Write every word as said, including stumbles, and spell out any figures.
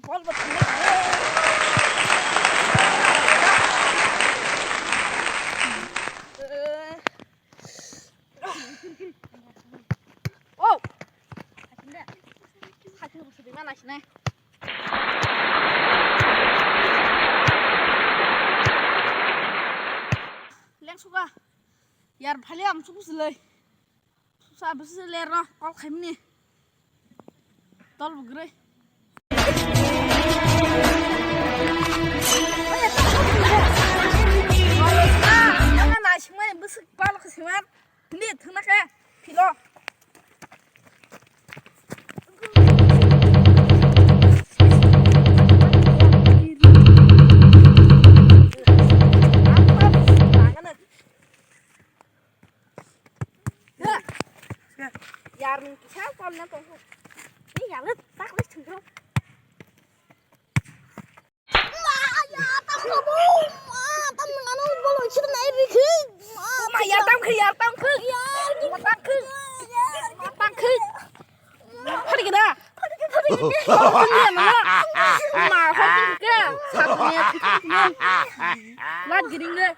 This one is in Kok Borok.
Bol bo thangwi thango. Oh! Sakhe bo sudi mana sinai. Leng suka. Yar phali am suku silai. Sa bisi ler no kol khaimni. Tol bugroi. Nana naisingmani bwswk balo khe singman. Hindi thwngna khe philo. Yar ni kisa kolna tongkha. Ni yar tak le thungro. Ma ya tam kha bo. Ma tam ngano bolo chir nai ri khi. Ma yar tam kha, yar tam kha. Yar ni tam kha. Tam kha. Phari gida. Phari gida. Ma phari gida. Sa ni. Lat giring le.